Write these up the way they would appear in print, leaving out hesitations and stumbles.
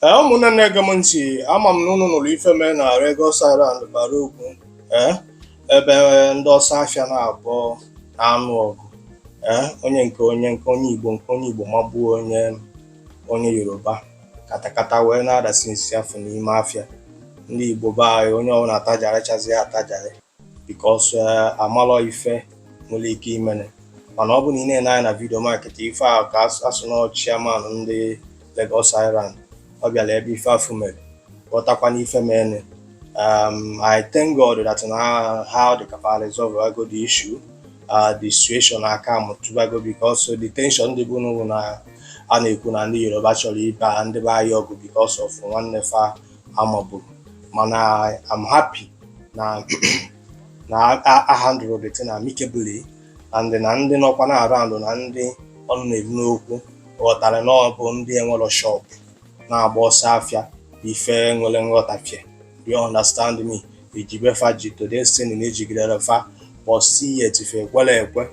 Ee, ụmụnne na-ege m ntị, ama m na unu nụrụ ife mee na Lagos Island Balogun, ee, ebe ndị ọsọ afịa na-abụọ na-anụ ọgụ, ee, onye nke onye Igbo magbuo onye Yoruba, katakata wee na-adasi nsị afọ n'ime afịa. Ndị Igbo be anyị, onye ọbụla atajarịchazi atajarị because amalọ ife nwere ike imene. Mana ọ bụ na ị na-ene anya na video market ife a ka asụ na chairman ndị Lagos Island, ọ bịara ebe ife afụ mere, ghọtakwa n'ife mere. I thank God that na how the kafa resolve go the issue, the situation aka amụtụbago, because the tension dị bụ n'ụlọ na a na-ekwu na ndị Yoruba chọrọ ịba ndị be anyị ọgụ because of nwanne fa amagburu. Mana I'm happy na a handle the thing amicably and na ndị nọkwa na around na ndị ọnụ na-eru n'okwu ghọtara na ọ bụ ndị enwero shop na-agba ọsọ afịa ife nwere nghọtafie. You understand me? Ejibe fa ji to destiny na ejigidere fa, but still yet ife ekwere ekwe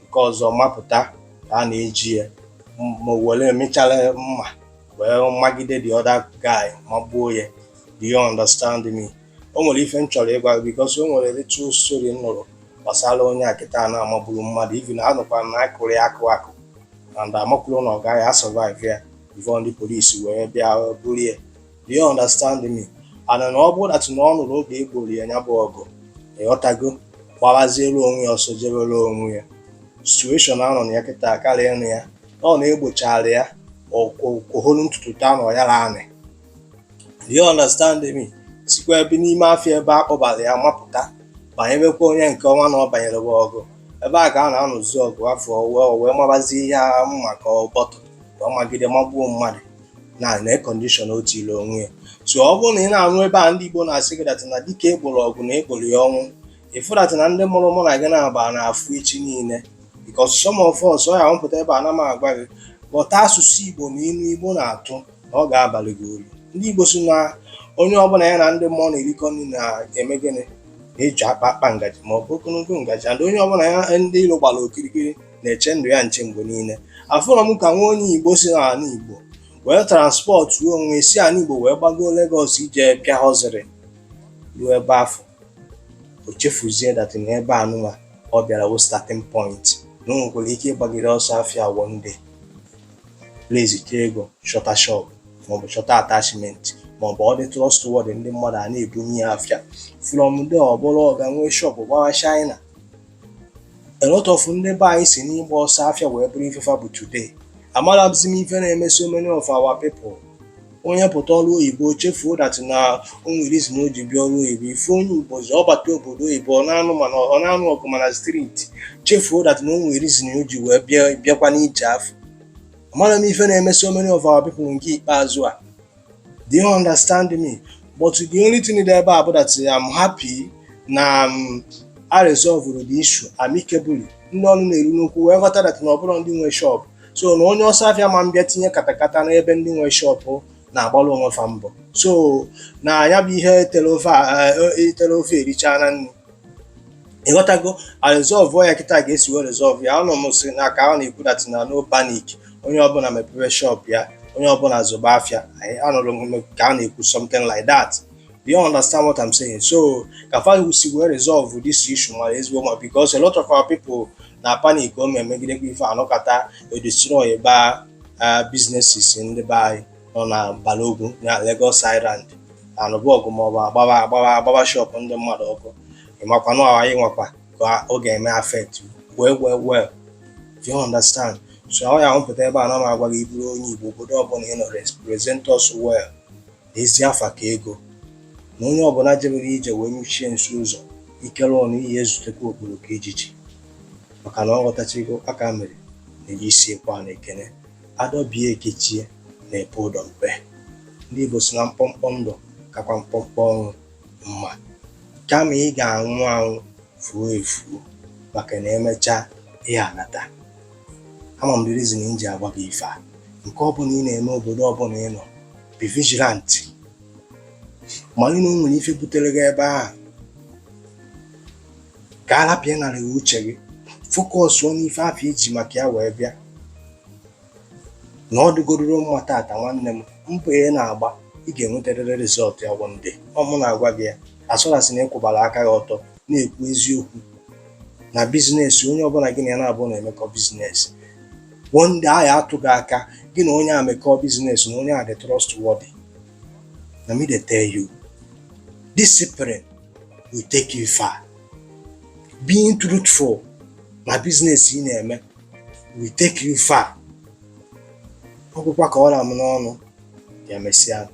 nke ọzọ mapụta ka a na-eji ya ma were emechara mma wee magide the other guy, magbuo ya. Do you understand me? O nwere ife m chọrọ ịgwa gị, because o nwere little story m nụrụ gbasara onye a kịta na-amagburu mmadụ. Even anụkwa na akụrụ ya akụ akụ and amakwuru na ọ gaghị a-survive ya before ndị polisi wee bịa buru ya. Do you understand me? And na ọ bụrụ that na ọ nụrụ oge egboro ya, ya bụ ọgụ, ịghọtago, gbawaziere onwe ya ọsọ, jebere onwe ya. Situation anọ na ya kịta karịa ịnụ ya na ọ na-egbochara ya okoholu ntutu taa na ọyara anị. Do you understand me? Sikwa ebe n'ime afịa ebe a kpọbara ya mapụta, banyebekwa onye nke ọnwa na ọ banyere bụ ọgụ ebe a ka a na-anụzi ọgụ afọ wee mabazie ihe mma ka ọ bọtụ wee magide magbuo mmadụ na condition o tiri onwe ya. So ọ bụrụ na ị na-anụ ebe a ndị Igbo na-asị gị that na dike egboro ọgụ na egboro ya ọnwụ, ịfụ that na ndị mụrụ mụ na gị na-aba na-afụ echi niile, because some of us ọ ya mpụta ebe a na m agwa gị, ghọta asụsụ Igbo na ilu Igbo na-atụ na ọ ga-abalị gị uru. Ndị Igbo si na onye ọbụla ya na ndị mmụọ na-erikọ nri na-eme gịnị? Na-eji akpa akpa ngaji ma ọ bụ ogologo ngaji. And onye ọbụla ya ndị iro gbara okirikiri na-eche ndụ ya nche mgbe niile. Afụrọ m ka nwa onye Igbo si n'ala Igbo wee transport onwe si ala Igbo wee gbago Lagos ije pịa họziri ruo ebe afọ, o chefuzie that na ebe anụnwa ọ bịara wụ starting point, na o nwekwara ike ịgbagide ọsọ afịa one day, rezite ego, chọta shop maọbụ chọta attachment, maọbụ ọ dị trustworthy, ndị mmadụ a na-ebunye ya afịa. From there ọ bụrụ ọ ga nwee shop gbawa China. A lot of ndị be anyị si n'ịgba ọsọ afịa wee bụrụ ifefa bụ today. Amarazi m ife na-eme so many of our people. Onye pụta ọrụ oyibo, chefuo that na o nwere reason o ji bịa ọrụ oyibo. Ife onye Igbo zi ọbata obodo oyibo, ọ na-anụ mana ọ na-anụ ọgụ mana street, chefuo that na o nwere reason o ji wee bịa bịakwa n'ije afọ. Amara m ife na-eme so many of our people nke ikpeazụ a. Do you understand me? But the only thing dị ebe a bụ that I'm happy na a resolve the issue amicably. Ndị ọnụ na-eru n'okwu wee ghọta that na ọ bụrụ ndị nwe shop, so na onye ọsọ afịa ma mbịa tinye katakata n'ebe ndị nwe shop na-agbalụ onwe fa mbọ. So na ya bụ ihe tere ofe ericha na nri, ịghọtago, a resolve ya kịta ga-esi wee resolve ya. Anọ m si na ka ọ na-ekwu that na no panic, onye ọbụla mepere shop ya, onye ọbụla zụba afịa. Anyị anụrụ m ka a na-ekwu something like that. Do you understand what I'm saying? So ka fa si wee resolve this issue mara ezigbo mma, because a lot of our people na panic o ma emegidekwa ife anọkata destroy ba businesses ndị be anyị nọ na Balogun na Lagos Island, anụbụ ọgụ maọbụ agbawa agbawa agbawa shop ndị mmadụ ọkụ. Ịmakwa na anyị nwakwa ka ọ ga-eme affect well well well. Do you understand? So ọ ya mpụta ebe a na m agwa gị, bụrụ onye Igbo, obodo ọbụla ị nọ, represent us well na ezi afa ka ego na onye ọbụla jebere ije wee nyuchie nso ụzọ ikere ọnụ ihe ezutekwa okporo ka ijiji, maka na ọ ghọtachigo aka mere na-eji isi ekwe na ekene adọbie ekechie na-epe ụdọ mpe. Ndị Igbo si na mkpọmkpọ ndụ kakwa mkpọmkpọ ọnwụ mma. Kama ị ga-anwụ anwụ fuo efuo, maka na emechaa ihe anata. Ama m the reason m ji agwa gị ife a. Nke ọbụla ị na-eme, obodo ọbụla ị nọ, be vigilant, mara na o nwere ife butere gị ebe ahụ, ka arapụ ịnara gị uche gị. Focus n'ife afọ iji maka ya wee bịa na ọ dịgororo mma. Tata nwanne m, mbọ ị na-agba Ị ga-enwetarịrị result ya one day. Ọ mụ na-agwa gị ya. As far as na ịkwụbara aka gị ọtọ, na-ekwu eziokwu na business, onye ọbụla gị na ya na-abụ na-emekọ business, one day a ya atụ gị aka, gị na onye a mekọ business, na onye a dị trustworthy. Na me dey tell you, discipline will take you far. Being truthful na business ị na-eme will take you far. Ọgwụkwa ka ọra m n'ọnụ. Ya mesịa.